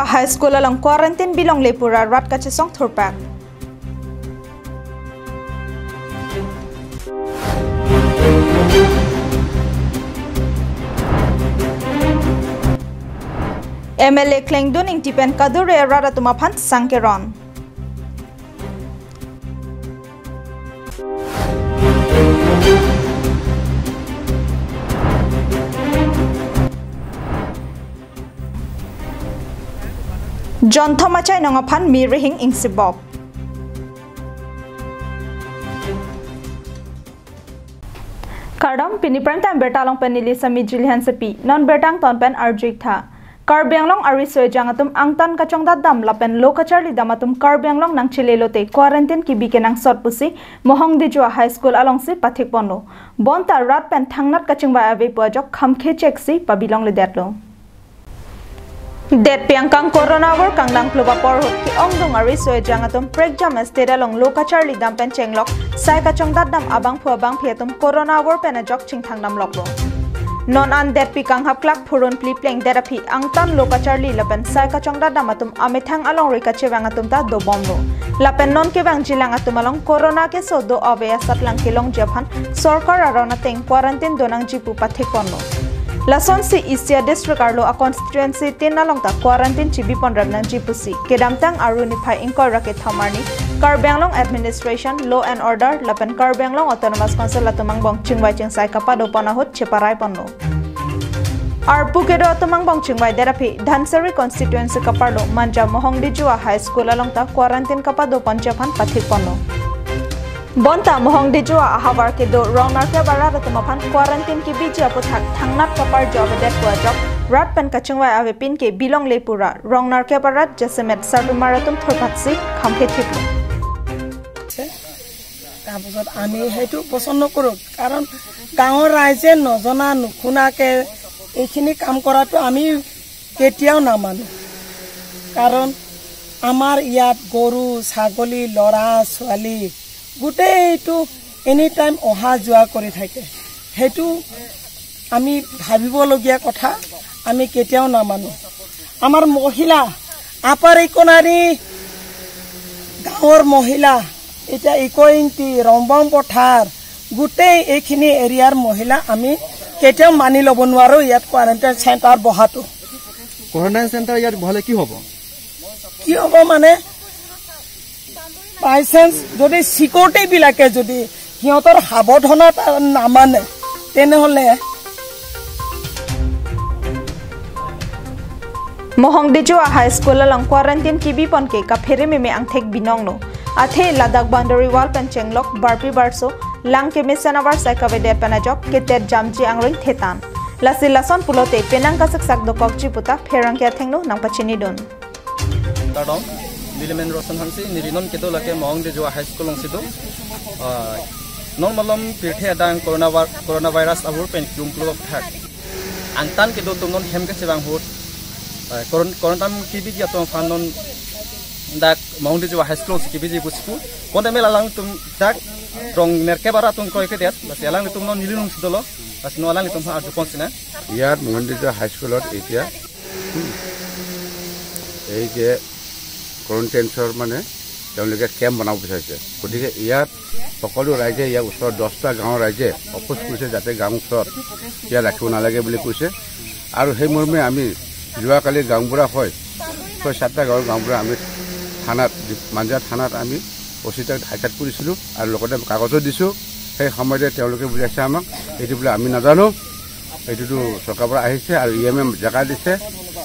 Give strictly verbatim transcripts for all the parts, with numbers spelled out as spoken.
High School along quarantine bilongle pura rat kachesong thurpak. M L A Klengdun Ingti pen kadure rat atum aphan sangkeron. Jonthom achainong aphan mirihing ingsibok. Kardom, pini prime time birta along pen neli Sami Jili Hansepi. Non birta angton pen arju-ik tha. Karbi Anglong ariso ejang atum angtan kachongdat dam lapen lo kacharli dam atum Karbi Anglong nangchele lote quarantine kebi kenangsot pusi Mohong Dijua High School alongsi pathik ponlo. Bonta rat pen thangnat kachingvai ave pu ajok khamkhe cheksi pabilongledetlo. Detpi angkang corona avur kangdang kluba porhut ke-ongdung ariso ejang atum prekjam estate along lo kacharli dam pen chenglok sai kachongdat dam abangphu abangphi atum corona avur pen ajok chingthang damloklo. Non an detpi kanghap klak phurun pli plengdet aphi angtan lo kacharli lapen sai kachongdat dam atum amethang alongri kachevang atum ta dobomlo. Lapen non kevang jilang atum along corona keso do ave asatlang kelongji aphan sorkar aron ateng quarantine donangji pu pathik ponlo. Lasonsi Isi a-district arlo a-constituency tin along ta quarantine chibi ponrap nangji pusi kedamtang Aru niphai ingkoi ra kethom arni Karbi Anglong Administration, Law and Order lapen Karbi Anglong Autonomous Council atum angbong chingvai chingsai kapadopon ahut cheparai ponlo. Arpu kedo atum angbong chingvaidet aphi Dhansiri constituency kaparlo Manja Mohong Dijua High School along ta quarantine kapadoponji aphan pathik ponlo. Bonta Mohong Dijua ahavar kedo Rong Narkep arat atum aphan quarantine kebiji aputhak thangnat kaparjo avedet pu ajok rat pen kachingvai avepin ke bilongle pura Rong Narkep arat jasemet sarpimar atum thurpaksi khamkhe thiplo. তাৰপিছত আমি সেইটো পচন্দ নকৰোঁ, কাৰণ গাঁৱৰ ৰাইজে নজনা নুশুনাকে এইখিনি কাম কৰাটো আমি কেতিয়াও নামানো। কাৰণ আমাৰ ইয়াত গৰু, ছাগলী, ল'ৰা, ছোৱালী গোটেইটো এনি টাইম অহা যোৱা কৰি থাকে। সেইটো আমি ভাবিবলগীয়া কথা, আমি কেতিয়াও নামানো। আমাৰ মহিলা, আপাৰ ইকোনাৰী গাঁৱৰ মহিলা, এতিয়া ইকো ইংতি, ৰংবং পথাৰ, গোটেই এইখিনি এৰিয়াৰ মহিলা আমি কেতিয়াও মানি ল'ব নোৱাৰো ইয়াত কোৱাৰেণ্টাইন চেণ্টাৰ বহাটো। কোৱাৰেণ্টাইন চেণ্টাৰ ইয়াত বহালে কি হ'ব? কি হ'ব মানে, বাই চান্স যদি চিকিউৰিটিবিলাকে যদি সিহঁতৰ সাৱধানতা নামানে, তেনেহ'লে Mohong Dijua High School along quarantine kebi pon ke kaphere meme angthek binonglo. Athe ladak boundary wall pen chenglok barpi barso lang kemesen avarsai kavedet pen ajok ketet jamji angring thetan. Lasi lason pulote penang kasaksak dokokji puta pherangke athengno nangpachinidun. Kardom, neli men Roshan Hanse, neli non kedo lake Mohong Dijua High School alongsi do. Ah, non malom pirthe adang corona vir-, coronavirus avur pen kium pulo thak. Angtan kedo atum non hem kachevang ahut. Ah, koron-, quarantine kebiji atum aphan non dak Mohong Dijua High School alongsi kebiji pusi pu. Konta mel alangtum dak Rong Narkep arat atum kroikredet, lasi alangtum non neli alongsi dolo, lasi non alangtum ha arjupon sina. ইয়াত মহন্দিত হাইস্কুলত এতিয়া এই যে কোৱাৰেণ্টাইনছৰ মানে তেওঁলোকে কেম্প বনাব বিচাৰিছে। গতিকে ইয়াত সকলো ৰাইজে, ইয়াৰ ওচৰত দহটা গাঁৱৰ ৰাইজে অপোজ কৰিছে, যাতে গাঁৱৰ ওচৰত ইয়াত ৰাখিব নালাগে বুলি কৈছে। আৰু সেই মৰ্মে আমি যোৱাকালি গাঁওবুঢ়া হৈ ছয় সাতটা গাঁৱৰ গাঁওবুঢ়া আমি থানাত, মাঞ্জা থানাত আমি অ চি তাত হাইচাৰ্ট কৰিছিলোঁ আৰু লগতে কাগজো দিছোঁ। সেই সময়তে তেওঁলোকে বুজাইছে আমাক, এইটো বোলে আমি নাজানো, এইটোতো চৰকাৰৰ পৰা আহিছে আৰু ই এম এ জেগা দিছে,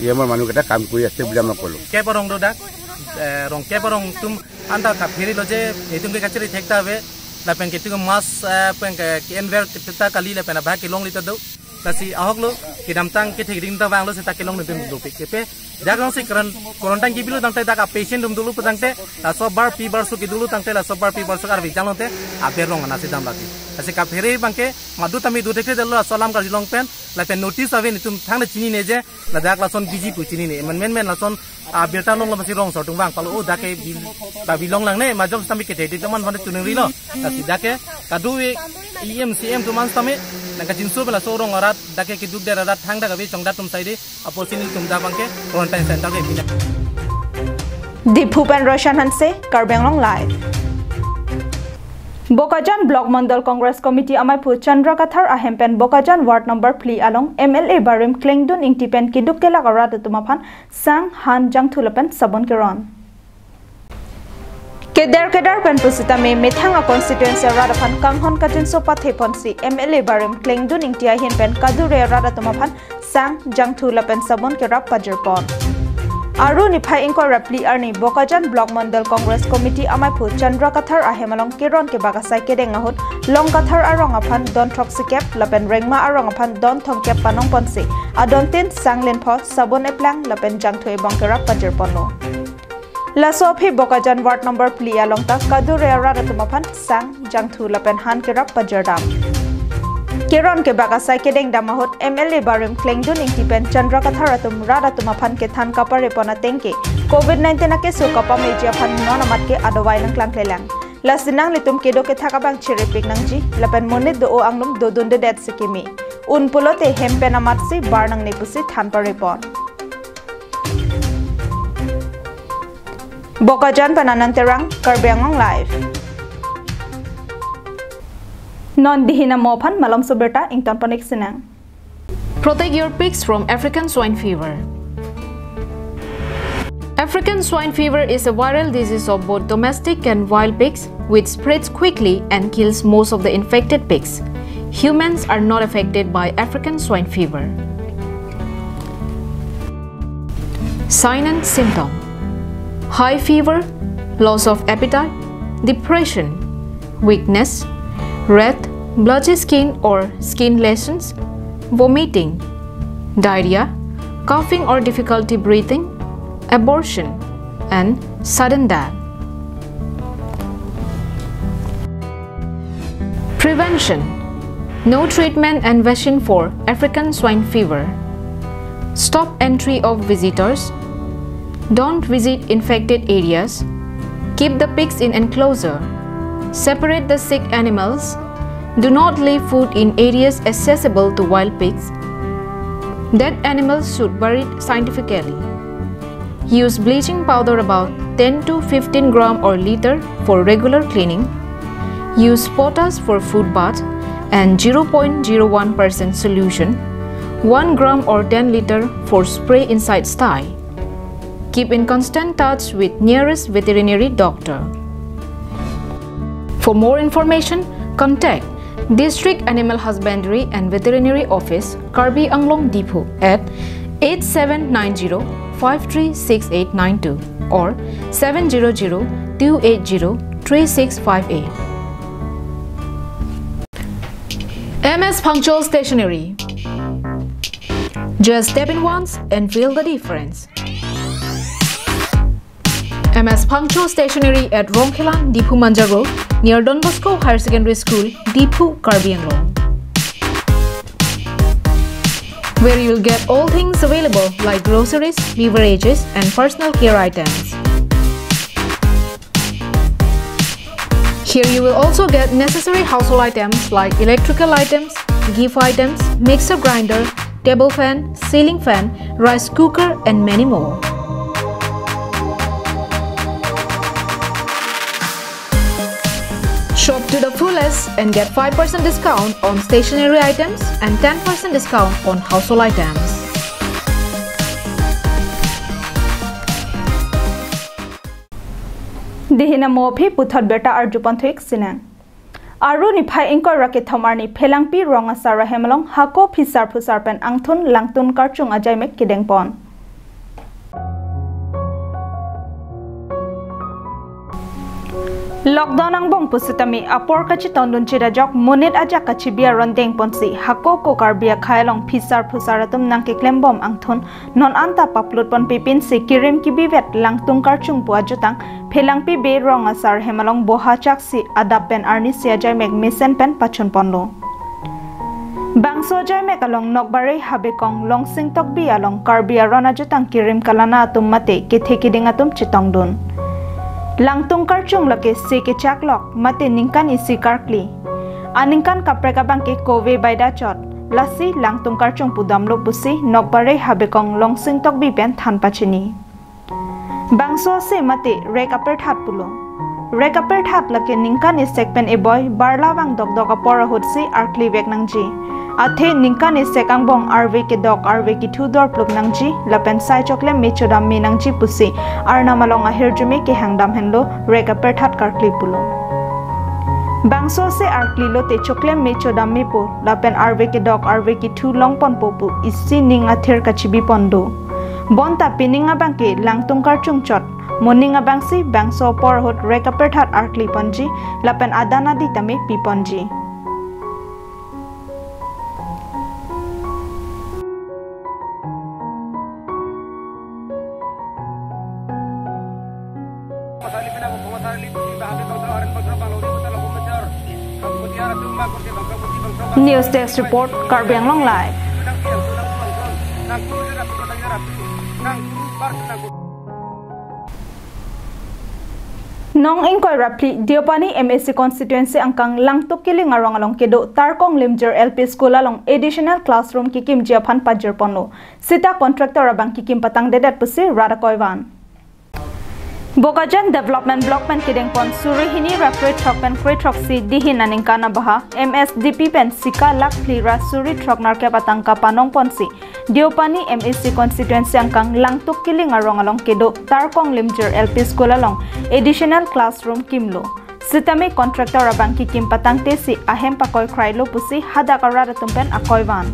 ই এম এৰ মানুহকেইটা কাম কৰি আছে বুলি আমাক ক'লো। Keparong do dak, eh, Rong Keparong atum anta kaphere lo je, itum ke kachiri thek ta ave, lapen ke itum mas, eh, pen ke enver kita kali lapen abah kelongle ta do. Lasi ahok lo, kedamtang kethek ring ta vanglo seta kelongle dun dopik kepe. Dak alongsi quaran-, quarantine kebilo tangte dak a-patient atum dolo pu tangte, laso barpi barso kedolo tangte, laso barpi barso karvi janglo te, aber rong anasi dam lagi. Lasi kaphere abangke, madu tame do thekthedetlo, laso alam karjulong pen, lapen notice ave nelitum thangnat chinine je, ladak lason biji pu chinine, men men men lason, ah, birta longlo masi rong so atum vang palo, oh, dak ke bil-, ta bilong langne, majok tame kethek di teman hone tuning rilo. Lasi dak ke, kadu e, E M, C M atum an tame, Nangkachinso pen laso arong arat dak ke keduk der arat thangta kave chongdat atum saide apotsi nelitum dak abang ke quarantine center ke pina. Diphu pen Roshan Hanse, Karbi Anglong Live. Bokajan Block Mandal Congress Committee amaiphu Chandra Kathar ahem pen Bokajan Ward number phli along M L A barim Klengdun Ingti pen keduk kelak arat atum aphan sang, han, jangthu lapen sabon keron. Keder keder pen pusitame methang a constituency arat aphan kanghon kachinso pathe ponsi M L A barim Klengdun Ingti ahin pen kadure arat atum aphan sang, jangthu lapen sabon kerap pajirpon. Aru niphai ingkoi ra phli arni Bokajan Block Mandal Congress Committee amaiphu Chandra Kathar ahem along keron kebak asai kedeng ahut Long Kathar arong aphan don throksi kep lapen Rengma arong aphan don thomkep panong ponsi adontin sang, linpho, sabon eplang lapen jangthu ebong kerap pajirponlo. Laso aphi Bokajan Ward number phli along ta kadure arat atum aphan sang, jangthu lapen han kerap pajirdam. Keron kebak asai kedengdam ahut M L A barim Klengdun Ingti pen Chandra Kathar atum rat atum aphan kethan kaparepon ateng ke covid nineteen akeso kapameji aphan non amat ke adawai nangklangklelang. Lasi nanglitum kedo kethak abang chiripik nangji lapen monit do-o anglum dodundedet si kimi un pulote hem pen amatsi bar nangne pusi than parepon. Bokajan pen Anand Terang, Karbi Anglong Live. Non dihina mo aphan malomso birta ingtonpon-ik sinang. Protect your pigs from African swine fever. African swine fever is a viral disease of both domestic and wild pigs, which spreads quickly and kills most of the infected pigs. Humans are not affected by African swine fever. Sign and symptom: high fever, loss of appetite, depression, weakness, red, blotchy skin or skin lesions, vomiting, diarrhea, coughing or difficulty breathing, abortion, and sudden death. Prevention: no treatment and vaccine for African swine fever. Stop entry of visitors. Don't visit infected areas. Keep the pigs in enclosure. Separate the sick animals. Do not leave food in areas accessible to wild pigs. Dead animals should buried scientifically. Use bleaching powder about ten to fifteen gram or liter for regular cleaning. Use potash for food bath and zero point zero one percent solution, one gram or ten liter for spray inside sty. Keep in constant touch with nearest veterinary doctor. For more information, contact District Animal Husbandry and Veterinary Office, Karbi Anglong, Diphu at eight seven nine zero five three six eight nine two or seven zero zero two eight zero three six five eight. M S Phangcho Stationery. Just step in once and feel the difference. M S Phangcho Stationery at Rongkhelan, Diphu Manja Road, near Don Bosco Higher Secondary School, Diphu, Karbi Anglong, where you'll get all things available like groceries, beverages, and personal care items. Here you will also get necessary household items like electrical items, gift items, mixer grinder, table fan, ceiling fan, rice cooker, and many more. Shop to the fullest and get five percent discount on stationery items and ten percent discount on household items. Dihina mo aphi puthot birta arjupon thu-ik sinang. Aru niphai ingkoi ra kethom arni Phelangpi rong asar ahem along hako phisar phusar pen angthun langtun karchung ajaimek kedengpon. Lockdown angbong pusitame apor kachetongdun chit ajok monit ajak kachebi aron dengponsi hako ko Karbi akhei along phisar phusar atum nangkeklembom angthun non anta paplutpon pipinsi kirim kibivet langtung karchung pu ajutang Phelangpi Bey rong asar ahem along boha chaksi adap pen arnisi ajaimek mesen pen pachunponlo. Bangso ajaimek along Nokbare Habekong Longsing Tokbi along Karbi aron ajutang kirim kalana atum mate kethe kiding atum chetongdun. Langtung karchung lake se kechaklok mate ningkan isi karkli. Aningkan kaprek abang ke kove baida chot. Lasi Langtung Karchung pudamlo pusi Nokbare Habekong Longsing Tokbi pen than pachini. Bangso ase mate rek aperthat pulo. Rek aperthat lake ningkan isek pen eboi barla vang dokdok apor ahut si arkli vek nangji. Athe ningkan isek angbong arve kedok arve kethu dorplup nangji lapen sai choklem me chodam me nangji pusi arnam along ahirjume kehang dam henlo rek aperthat karkli pulo. Bangso ase arkli lote choklem me chodam mepo lapen arve kedok arve kethu longponpo pu isi ning athir kachibi pon do. Bonta pining abang ke Langtung Karchung chot, moning abang si bangso apor ahut rek aperthat arkli ponji lapen adan adi tame pi ponji. News Desk Report, Karbi Anglong Live. Nong ingkoi ra phli Deopani M A C constituency angkang Langtuk Kiling arong along kedo Tarkong Limjir L P School along additional classroom kikimji aphan pajir ponlo. Sita contractor abang kikim patangdedet pusi rat akoi van. Bokajan Development Block pen kedeng pon suri hini ra krethrok pen krethrok si dihin aningkan abaha M S D P pen sika lakh phli ra suri throk nerkep atangka panong ponsi Deopani M A C constituency angkang Langtuk Kiling arong along kedo Tarkong Limjir L P School along additional classroom kimlo. Sitame contractor abang kikim patangte si ahem pakoi krailo pusi hadak arat atum pen akoi van.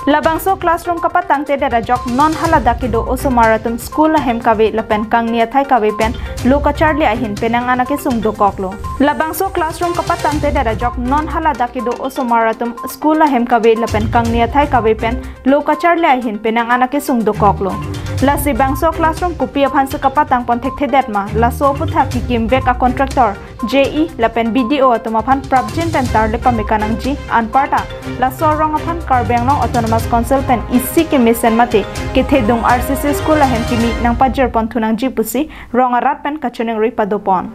Labangso classroom kapatangtedet ajok non haladak kedo osomar atum school ahem kave lapen kangni athai kave pen lo kacharli ahin penang an akesung dokoklo. Labangso classroom kapatangtedet ajok non haladak kedo osomar atum school ahem kave lapen kangni athai kave pen lo kacharli ahin penang an akesung dokoklo. Lasi bangso classroom kopi aphan si kapatang pon thekthedet ma, laso aputhak kikim vek a contractor, J E lapen B D O atum aphan prapjin pen tarle pame kanangji, anparta laso arong aphan Karbi Anglong Autonomous Council pen isi kemesen mate kethedung R C C school ahem kimi nangpajir pon thunangji pusi rong arat pen kachiningri pado pon.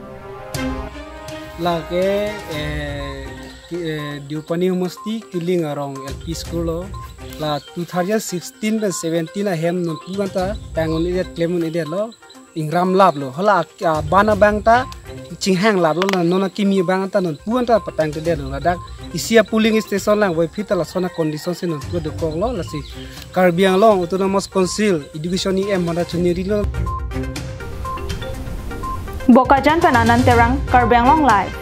Lake, eh, ki-, eh, Deopani Homosti Kiling arong L P school lo. La two thousand sixteen pen seventeen ahem non pu anta tang un-edet klem un-edet lo. Ingram laplo. Hala ak-, ah, bana bang ta chinghang laplo, la non akimi bang ta non pu anta patangtedet lo. Ladak isi a polling station lang voiphit ta lason a condition si non pu dokoklo, lasi Karbi Anglong Autonomous Council Education E M handa chuniri lo. Bokajan pen Anand Terang, Karbi Anglong Live.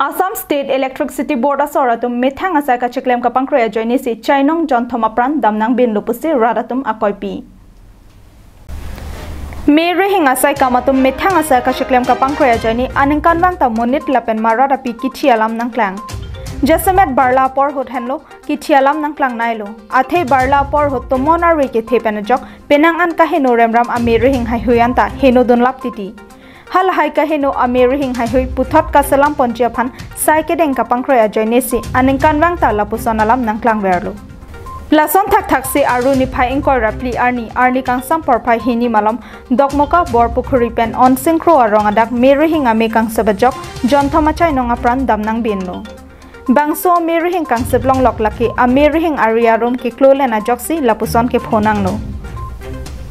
Assam State Electricity Board asor atum methang asai kachiklem kapangkroi ajoine si chainong jonthom apran damnang binlo pusi rat atum akoipi. Me rihing asai kam atum methang asai kachiklem kapangkroi ajoine aningkanvang ta monit lapen marat api kithi alam nangklang. Jasemet barla apor ahut henlo kithi alam nangklang nailo. Athe barla apor ahut tomon arve kethe pen ajok penang an kaheno remram ame rihing haihui anta heno dunlap titi. Halahai kaheno ame rihing haihui puthot kaselam ponji aphan sai kedeng kapangkroi ajoine si aningkanvang ta lapuson alam nangklangverlo. Lason thakthak si Aru niphai ingkoi ra phli arni, arni kangsam porphai hini malom Dokmoka Borpukhuri pen Onsingkro arong adak me rihing ame kangsep ajok jonthom achainong apran damnang binlo. Bangso me rihing kangsep longlok lake ame rihing ari arum keklo len ajoksi lapuson kephonanglo.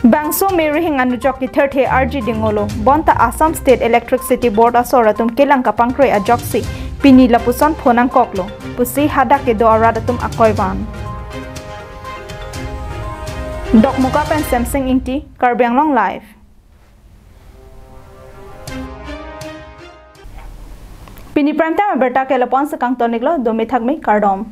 Bangso me rihing anujok ketherthe arji dingolo, bonta Assam State Electricity Board asor atum kelang kapangkroi ajoksi pini lapuson phonangkoklo pusi hadak kedo arat atum akoivan. Dokmoka pen Semsing Ingti, Karbi Anglong Live. Pini prime time abirta ke lapu-an si kangtoniklo, dome thakme, kardom.